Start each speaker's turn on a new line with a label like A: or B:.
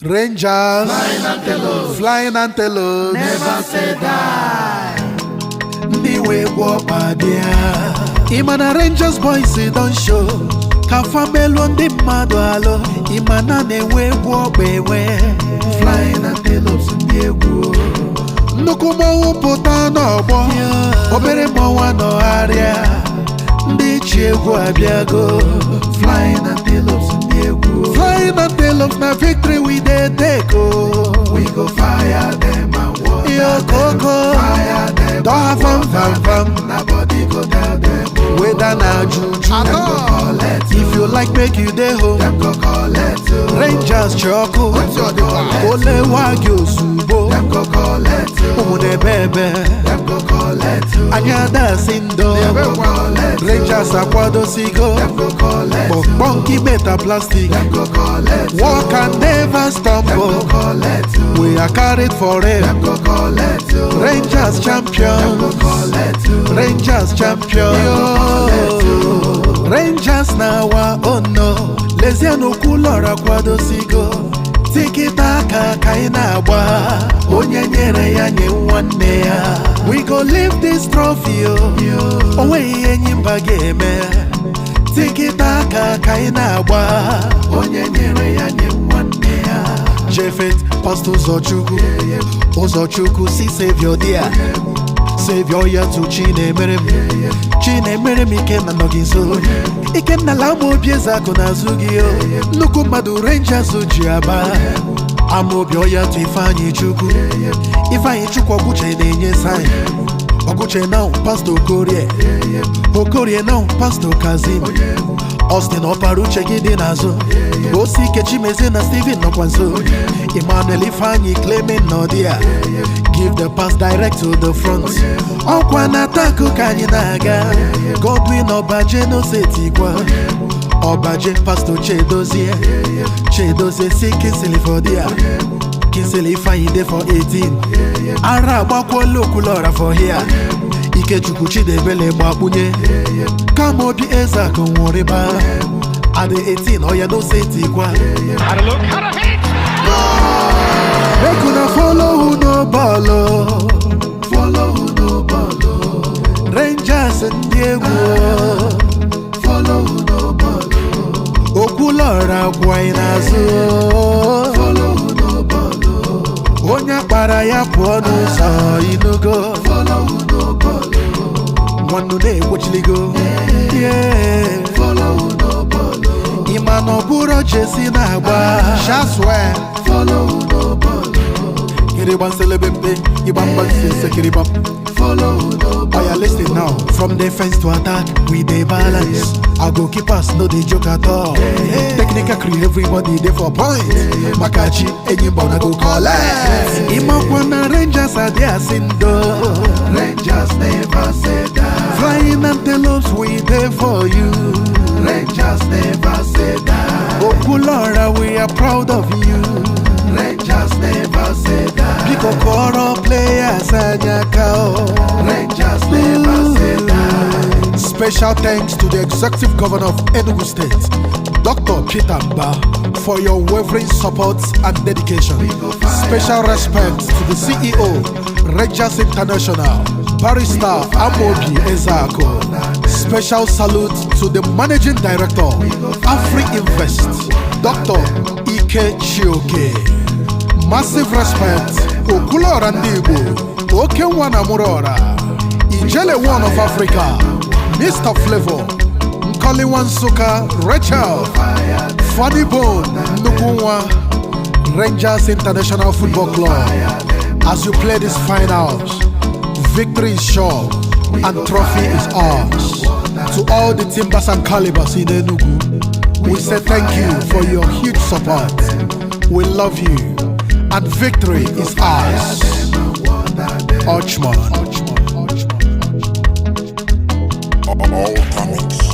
A: Rangers,
B: Flying Antelopes,
A: Flying Antelopes,
B: never say die.
A: Ndị nwe egwu ọkpa bịa. Ịma na Rangers boys don show ka fa meluo ndị mmadụ alụ. Ịma na na-enwe egwu ọkpa enwe.
B: Flying Antelopes, ndị egwu.
A: Nnukwu mmọnwụ pụta n'ọgbọ, obere mmọnwụ anọgharịa. Ndị chi egwu abịago.
B: Flying Antelopes, ndị egwu.
A: Flying Antelopes, na victory we dey take o.
B: We go fire them and water
A: Yo,
B: them.
A: koko.
B: Fire them
A: Don
B: and
A: have fun,
B: water
A: fam, fam.
B: Na body go tell them o.
A: Whether na juju,
B: Dem go collect
A: if you like, make you dey home.
B: Dem go collect o.
A: Rangers chi ọkụ, olewa gị ozugbo.
B: Dem go collect o.
A: Ụmụ na-ebe ebe.
B: Dem go collect o.
A: Anyị adasị ndo.
B: Dem go collect o.
A: Rangers akwadosigo.
B: Dem go collect o.
A: Kpọmkpọm kimeta plastic.
B: Dem go collect o.
A: Walk and never
B: Dem
A: stumble.
B: go collect o.
A: We are carried forever.
B: Dem go collect o.
A: Rangers
B: Dem
A: champion.
B: go collect o.
A: Rangers champion. Rangers na our own no. Lezienụ Okwuluọra kwadosigo. Tikita aka ka anyị na-agba. Onye nyere ya nye nwanne ya. We go lift this trophy o. O nweghị ihe enyi mba ga-eme. Tikita aka ka anyị na-agba.
B: Onye nyere ya nye nwanne ya.
A: Jefet Pastor Ụzọchukwu. Ụzọchukwu si Savior dia. Savior ya tu Chinemere m. Chinemere m ike na nọ gị nso. Ikenna la ama obi eze akụ n'azụ gị o. Nnukwu mmadụ Rangers ji aba. Amaobi ọya tu Ifeanyị Chukwu. Ifeanyị Chukwu Ọgwụche na-enye sign. Ọgwụche now Pastor Okorie. Okorie now Pastor Kazim. Austin ọpara uche gị dị n'azụ. Osike Chimezie na Steven nọkwa nso. Emmanuel Ifeanyi Clement nọdị ya. Give the pass direct to the front. Ọkwa na attack ka anyị na-aga. Godwin Ọbaje n'osetikwa. Ọbaje Pastor Chedozie. Chedozie si Kinsley for there. Kinsley Ifeanyi dey for 18. Ara agbakwuola Okwuluọra for here. Ikechukwu Chidebele gbakpunye. Kama obi Ezeakụ nwụrịba. Adị 18 ọya n'osetikwa.
C: Had a look, had a hit!
A: Make una follow who no ball o.
B: Follow who no ball o.
A: Rangers ndị egwu o.
B: Follow who no ball o.
A: Okwuluọra kwụ anyị n'azụ o.
B: Follow who no ball o.
A: Onye akpara ya pụọ n'ụzọ inugo.
B: Follow who no ball o.
A: Nwannu na-egbochiligo. Yeah.
B: Follow who no ball o.
A: Ịma na ọ bụrụ Chelsea na-agba. Shaswe.
B: Follow who no ball o.
A: Kiriba nselebempe, ịgba mgba nsense kiriba.
B: Follow who no ball.
A: Oya, listen now. From defense to attack, we dey balance. Our goalkeepers no dey joke at all. Technical crew, everybody dey for point. Makachi, Enyimba na go collect. Imakwa na Rangers adị asị ndo.
B: Rangers never say die.
A: Flying Antelopes, we dey for you.
B: Rangers never say die.
A: Okwuluọra, we are proud of you.
B: Rangers never say die.
A: Biko kọrọ players anyị aka o.
B: Rangers never say die.
A: Special thanks to the Executive Governor of Enugu State, Dr. Peter Mba, for your wavering support and dedication. Special respect to the CEO, Rangers International, Barrister Amobi Ezeako. Special salute to the Managing Director, Afri Invest, Dr. Ike Chioke. Massive respect, Okwuluọra ndị Igbo, Oke nwa na Mụrụọra, Ijele one of Africa, Mr. Flavor, Nkoliwa Nsụka, Rachel, Funny Bone, Nnukwu nwa, Rangers International Football Club. As you play this finals, victory is sure and trophy is ours. To all the Timbers and Calibers in Enugu, we say thank you for your huge support. We love you, and victory is ours. Archman.
D: All comics.